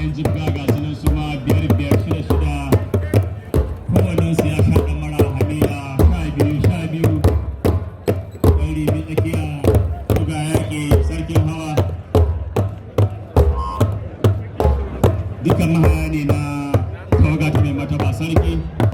Yan jibga ga sunan su ma biyar biyar, shida shida. Kowannen su ya sha mara hamila 12 12. Ɗan Rimi tsakiya buga yaƙi sarkin hawa. Dukkan mahaya ne na tawaga ta mai martaba sarki.